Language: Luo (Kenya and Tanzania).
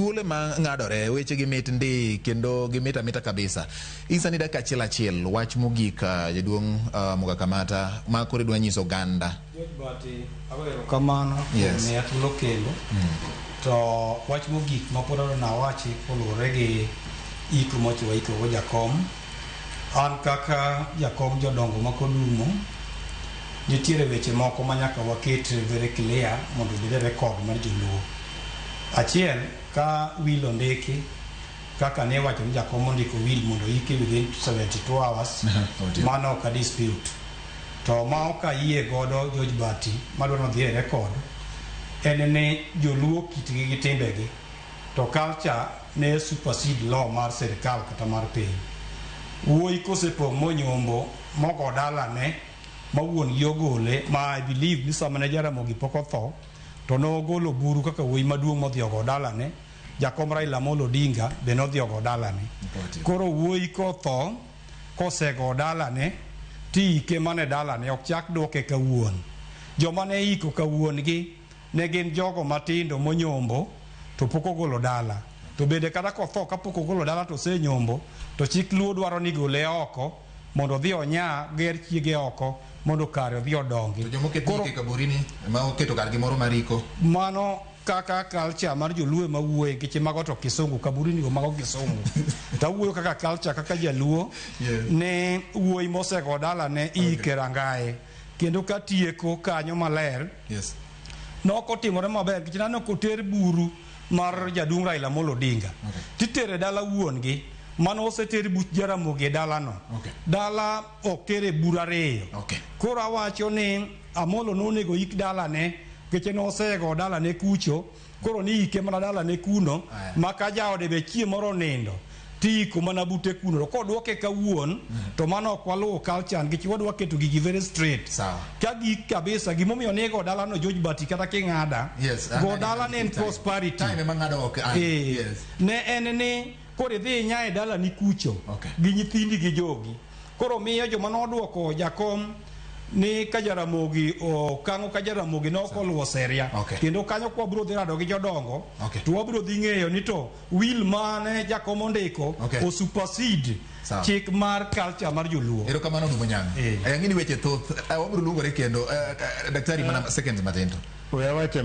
Thuolo ma ng'adore weche gi mit ndi kendo gimit amita kabisa. Isa ni dakika achiel achiel wach mogik jaduong' Muga Kamata ma koro idwa nyiso oganda. George Bati, agoyo erokamano kuom miya thuolo kendo. To wach mogik ma pod adwa nawachi koluwore gi iko mochi waikogo jakom. An kaka jakom jodongo ma Kodumo, nitiere weche moko ma nyaka waket very clear mondo obed e record mar joluo. Achiel, ka will ondiki, kaka ne iwacho ni jakom ondiko will mondo oiki within 72 hours, mano ok a dispute. To ma ok ayie godo George Bati, madwa ni odhi e record, en ni joluo kitgi gi timbegi to culture ne supersede law mar sirkal kata mar piny. Wuoyi kosepong' monyombo mogo dalane ma wuon gi ogole ma I believe ni sama ne Jaramogi pok otho to nogolo buru kaka wuoyi maduong' modhi ogo dalane, Jakom Raila Amolo Odinga be nodhi ogo dalane. Koro wuoyi kotho kosego dalane tiike mana e dalane ok chak duoke ka wuon. Joma ne iko ka wuon gi ne gin jogo matindo monyombo to pok ogolo dala. To bende kata kotho kapok ogolo dala to osenyombo to chik Luo dwaro ni gole oko mondo odhi onya ger chiege oko mondo kare odhi odongi. To joma oket e kaburini ma oketo kargi moro mar iko. Mano kaka culture mar joluo ema wuoye nikech mago to kisungu kaburini go mago kisungu. To awuoyo kaka culture kaka jaluo ne wuoyi mosego dalane iike rangaye. Kendo katieko kanyo maler nok otimore maber nikech naneno koter buru mar jaduong' Raila Amolo Odinga titere dala wuon gi mano oseter buch Jaramogi e dalano. Dala ok tere buru ariyo. Koro awacho ni Amolo nonego ik dalane nikech nosego dalane kucho koro ni ike mana dalane kuno ma ka jaode be chieng' moro onindo tiiko mana bute kuno to kodwoke ka wuon to mano ok waluwo culture nikech wadwa keto gigi very straight. Ka gik kabisa gimomiyo nigo dalano George Bati kata king'ada go dala ne en prosperity. Time ema ng'ado ok an. Ne en ni koro idhi inya e dalani kucho gi nyithindi gi jogi. Koro miyo joma nodwoko jakom ni ka Jaramogi okang'o ka Jaramogi ne ok oluwo seria. Kendo kanyo kwa biro dhi rado gi jodongo to wabiro dhi ng'eyo ni to will mane jakom ondiko o supersede chik mar culture mar joluo. Erokamano Odumo Nyang'. Ang'e ni weche thoth. Wabiro luongore kendo. Daktari mana seconds matin to. We awache.